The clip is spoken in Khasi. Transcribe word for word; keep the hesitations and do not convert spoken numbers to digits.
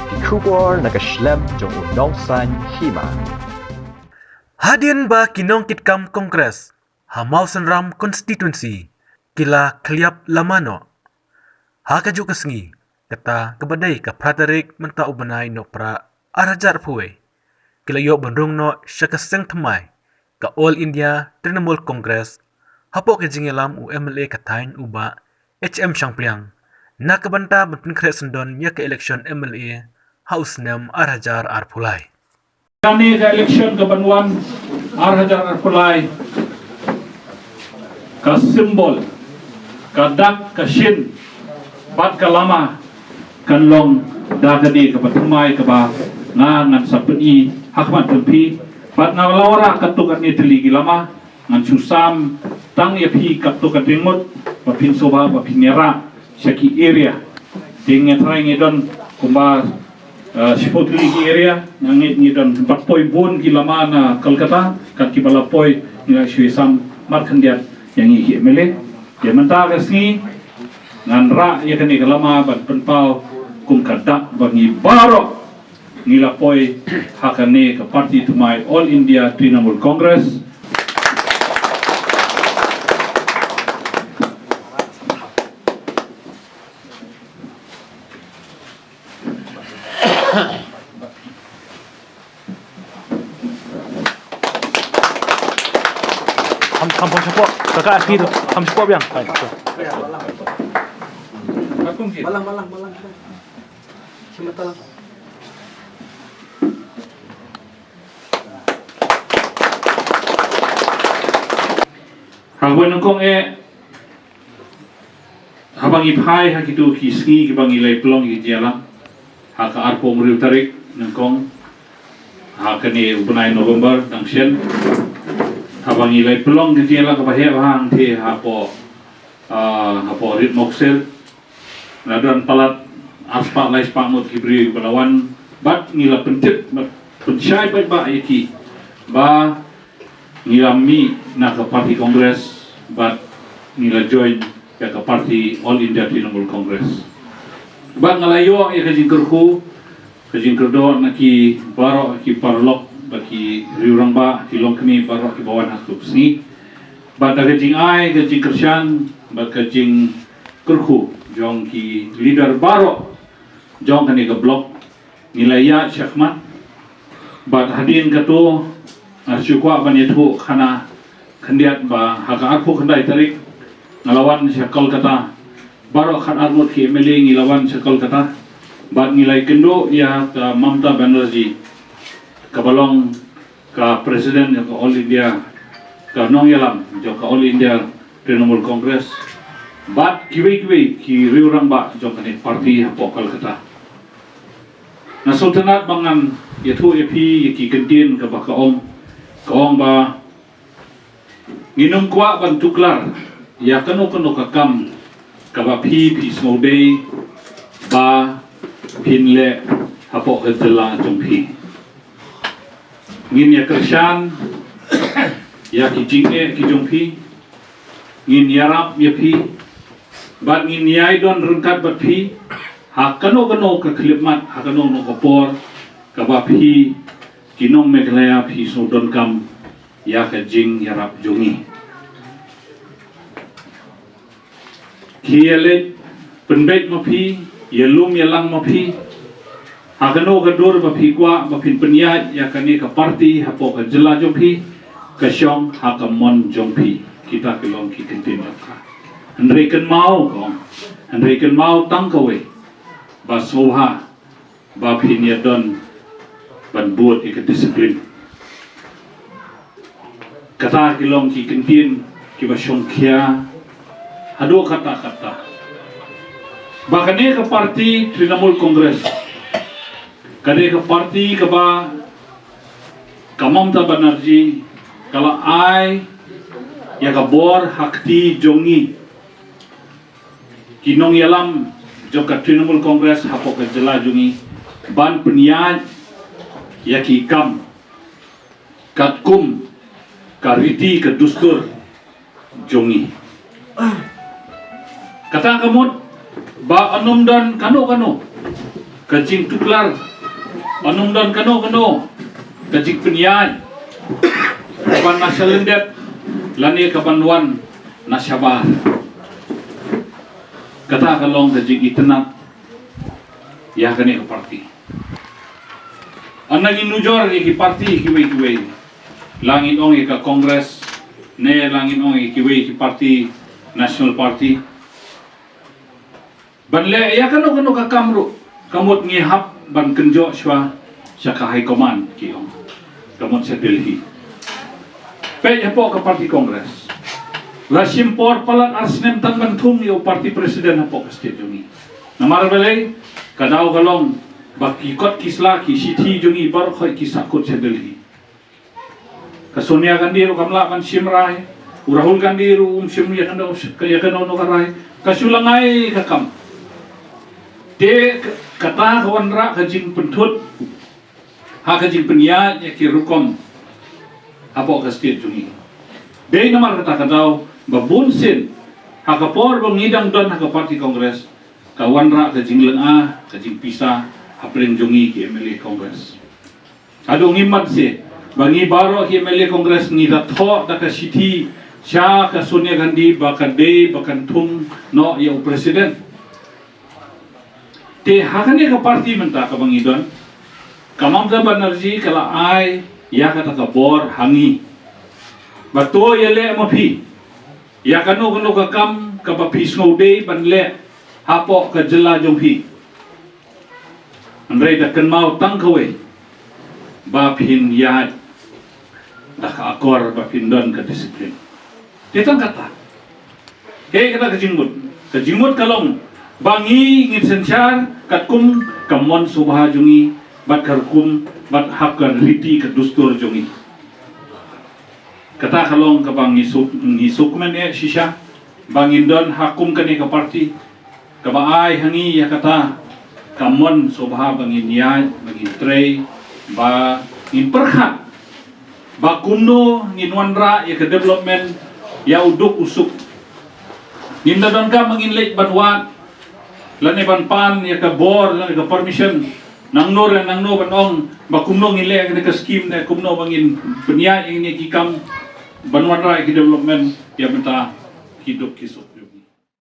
Ki khubor na ka shlem jong u nongsan hima. Hadien ba ki nongkitkam Congress ha Mawsynram constituency ki la khliap lama noh ha kajuh ka sngi, kata kaba dei ka phra tarik mynta u bnai Nohprah ar hajar arphew wei, ki la ïoh ban rung noh sha ka seng thymmai ka All India Trinamool Congress hapoh ka jingïalam u M L A ka thaiñ u Bah H M Shangpliang na ka bynta ban pynkhreh syndon ïa ka election M L A ha u snem ar hajar arphew lai. Kane ka election ka ban wan ar hajar arphew lai, ka symbol, ka dak, ka shin bad ka lama kan long da kane kaba thymmai kaba nga ngan sa pyni ha khmat jong phi. Bad nga la wanrah katto katne tylli ki lama, ngan shu sam tang ïa phi katto katne ngut ba phin sngewbha ba phin ïarap sha ki area. Te nga tharai ngi don kumba, eh, shiphew tylli ki area, nga ngeit ngi don, bad poi bun ki lama na Kolkata, kat kiba la poi ngi la shu ïasam markhyndiat ïa ngi ki M L A. Te mynta ka sngi ngan rah ïa kane ka lama ban pynpaw kum ka dak ba ngi baroh ngi la poi ha kane ka party thymmai All India Trinamool Congress. Kham, kham, kham shapoh. Ka, ka, ki tu. Kham shapoh biang. Hai, tu. Balang, balang, balang. Sima talang. Hangwei nyngkong eh, haba ngi phai ha kito ki sngi kiba ngi la pynlong ki jingïalang ha ka arphew hynriew tarik nyngkong ha kane u bnai November dang shen, haba ngi la pynlong ki jingïalang kaba heh ba hangthie hapoh, ah, hapoh Rit Mawkser, la don palat arspah laispah ngut ki briew ba la wan, bad ngi la pyntip bad pynshai paidbah ïa ki ba ngi la mih na ka party Congress bad ngi la join ïa ka party All India Trinamool Congress. Bad nga la ïoh ïa ka jingkyrkhu, ka jingkyrdoh na ki baroh ki paralok bad ki riewrangbah, ki longkmie baroh kiba wan ha ka sngi. Bad da ka jingai, ka jingkyrshan bad ka jing kyrkhu jong ki leader baroh jong kane ka block, ngi la ïaid shakhmat. Bad hadien kato, nga shu kwah ban ïathuh khana khyndiat ba ha ka arphew khyndai tarik nga la wan sha Kolkata. Baroh khat arngut ki M L A ngi la wan sha Kolkata bad ngi la ïakynduh ïa ka Mamta Banerjee, kaba long ka President jong ka All India, ka nongïalam jong ka All India Trinamool Congress, bad kiwei kiwei ki riewrangbah jong kane party hapoh Kolkata. Nga sngewtynnat ba ngan ïathuh ïa phi ïa ki kyntien kaba ka ong, ka ong ba ngin ym kwah ban tuklar ïa kano kano ka kam kaba phi, phi sngewdei ba phin leh hapoh ka jylla jong phi. Ngin ïa kyrshan ïa ki jingeh ki jong phi, ngin ïarap ïa phi, bad ngin ïai don ryngkat bad phi ha kano kano ka khyllipmat, ha kano kano ka por kaba phi ki nong Meghalaya phi sngewdonkam ïa ka jingïarap jong ngi. Ki ïaleit pynbeit ma phi, ïalum ïalang ma phi ha kano ka dur ba phi kwah ba phin pynïaid ïa kane ka party hapoh ka jylla jong phi, ka shong ha ka mon jong phi. Kita ki long ki kyntien jong ka. Hynrei kynmaw, ka ong, hynrei kynmaw tang kawei, ba sngewbha ba phin ïa don ban bud ïa ka discipline. Kata ki long ki kyntien kiba shongkhia haduh katta katta. Ba kane ka party Trinamool Congress, kane ka party kaba ka Mamta Banerjee ka la ai ïa ka bor ha kti jong ngi, ki nongïalam jong ka Trinamool Congress hapoh ka jylla jong ngi, ban pynïaid ïa ki kam katkum ka riti ka dustur jong ngi. Kata ka mut ba yn ym don kano kano Ka jingtuklar, ban ym don kano kano ka jingpynïaid kaban na sha lyndet lane kaban wan na shabar. Kata ka long ka jingitynnad ïa kane ka parti. Haba ngi nujor ïa ki parti kiwei kiwei, la ngin ong ïa ka Congress ne la ngin ong ïa kiwei ki parti, National Party, ban leh ïa kano kano ka kam ruh, ka mut ngi hap ban kynjoh shuwa sha ka High Command, ki ong. Ka mut sha Delhi. Peit hapoh ka parti Congress, la shim por palat ar snem tang ban thung ïa u party president hapoh ka state jong ngi. Namar balei? Ka daw ka long ba ki kot ki sla, ki shithi jong ngi baroh khoit ki sahkut sha Delhi. Ka Sonia Gandhi ruh kam lah ban shim rai. U Rahul Gandhi ruh um shim ïa kano, ïa kano kano ka rai. Ka shu lyngngai ka kam. Te k-, kata ka wanrah ka jingpynthut ha ka jingpynïaid ïa ki rukom hapoh ka state jong ngi. Dei namar kata ka daw ba bun sien ha ka por ba ngi dang don ha ka party Congress, ka wanrah ka jinglyngnga ka jingpisa hapdeng jong ngi ki M L A Congress. Haduh ngim banse ba ngi baroh ki M L A Congress ngi da thoh da ka shithi sha ka Sonia Gandhi ba ka dei ba kan thung noh ïa u president. Te ha kane ka parti mynta kaba ngi don, ka Mamata Banerjee ka la ai ïa kata ka bor ha ngi ba to ïaleh ma phi ïa kano kano ka kam kaba phi sngewdei ban leh hapoh ka jylla jong phi. Hynrei da kynmaw tang kawei, ba phin ïaid da ka akor, ba phin don ka disiplin. Te tang kata. Te kata ka jingmut. Ka jingmut ka long ba ngi ngin synshar katkum ka mon sngewbha jong ngi bad ka rukom bad ha ka riti ka dustur jong ngi. Kata ka long kaba ngi suk, ngi suk men eh shisha ba ngin don ha kum kane ka parti, kaba ai ha ngi ïa kata ka mon sngewbha ba ngin ïaid, ba ngin trei, ba ngin pyrkhat ba kumno ngin wanrah ïa ka development ïa u duk u suk. Ngim da donkam ba ngin leit ban wad lane ban pan ïa ka bor lane ka permission nangno re nangno ban ong ba kumno ngin leh ïa kane ka skim ne kumno ba ngin pynïaid ïa kine ki kam ban wanrah ïa ki development ïa bynta ki duk ki suk.